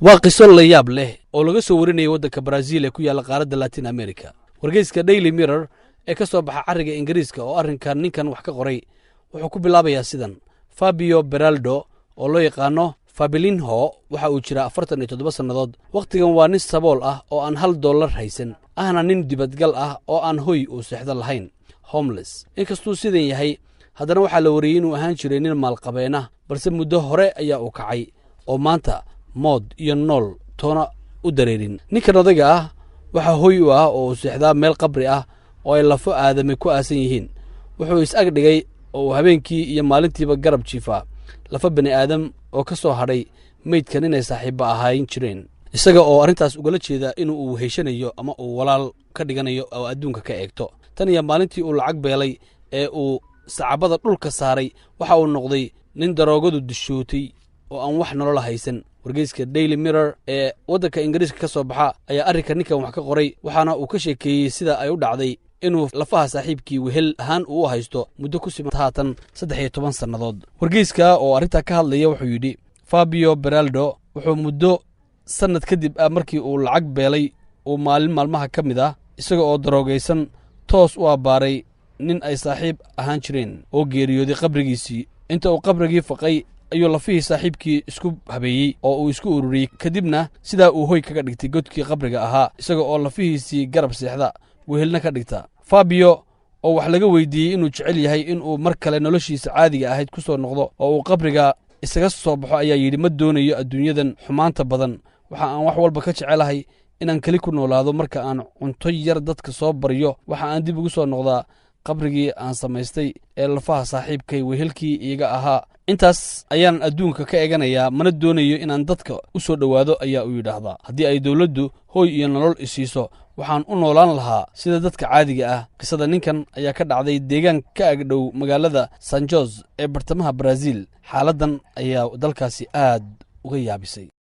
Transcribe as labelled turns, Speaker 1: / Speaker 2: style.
Speaker 1: Waa qiso la yaab leh oo laga soo warinayay waddanka Baraaziil ee ku yaalla qaaradda Latin America. Wargeyska Daily Mirror ee ka soo baxa carriga Ingiriiska oo arrinkan ninkan wax ka qoray wuxuu ku bilaabayaa sidan: Fabio Beraldo oo loo yaqaano Fabilinho waxa uu jiraa 47 sannadood. Wakhtigan waa nin sabool ah oo aan $1 haysan, ahna nin dibadgal ah oo aan hoy uu seexdo lahayn, homeless. Inkastuu sidan yahay, haddana waxaa la wariyey inuu ahaan jiray nin maalqabeena, balse muddo hore ayaa uu kacay oo maanta mood iyo nool toona u dareerin. Ninkan odayga ah waxaa hoy u ah oo uu seexdaa meel qabri ah oo ay lafo aadame ku aasan yihiin. Wuxuu is-ag dhigay oo uu habeenkii iyo maalintiiba garab jiifaa lafa bini aadam oo ka soo hadhay meydkan inay saaxiibba ahayn jireen, isaga oo arrintaas ugala jeeda inuu uu heshanayo ama uu walaal ka dhiganayo oo adduunka ka eegto. Tan iyo maalintii uu lacag beelay ee uu sacabada dhulka saaray, waxa uu noqday nin daroogadu dishootay oo aan wax nolola haysan. Wargeyska Daily Mirror ee waddanka Ingiriiska ka soo baxa ayaa arrinka ninkan wax ka qoray, waxaana uu ka sheekeeyey sida ay u dhacday inuu lafaha saaxiibkii wehel ahaan uu u haysto muddo ku siman haatan 13 sannadood. Wargeyska oo arrintaa ka hadlaya wuxuu yidhi: Fabio Beraldo wuxuu muddo sannad kadib ah markii uu lacag beelay uu maalin maalmaha ka mid ah isaga oo daroogaysan toos u abbaaray nin ay saaxiib ahaan jireen oo geeriyooday qabrigiisii. Inta uu qabrigii faqay ayuu lafihii saaxiibkii isku habeeyey oo uu isku ururiyey, kadibna sidaa uu hoy kaga dhigtay godkii qabriga ahaa, isaga oo lafihiisii garab seexda, wehelna ka dhigta. Fabio oo wax laga weydiiyey inuu jecel yahay inuu mar kale noloshiisa caadiga ahayd ku soo noqdo oo uu qabriga isaga soo baxo ayaa yidhi: "Ma doonayo adduunyadan xumaanta badan. Waxa aan wax walba ka jecelahay inaan keli ku noolaado. Marka aan cunto yar dadka soo baryo, waxa aan dib ugu soo noqdaa qabrigii aan samaystay ee lafaha saaxiibkay wehelkii iiga ahaa. Intaas ayaan adduunka ka eeganayaa, mana doonayo inaan dadka u soo dhowaado," ayaa uu yidhaahdaa. "Haddii ay dowladdu hooy iyo nolol isiiso, waxaan u noolaan lahaa sida dadka caadiga ah." Qisada ninkan ayaa ka dhacday deegaan ka agdhow magaalada San Jose ee bartamaha Baraaziil. Xaaladdan ayaa dalkaasi aad uga yaabisay.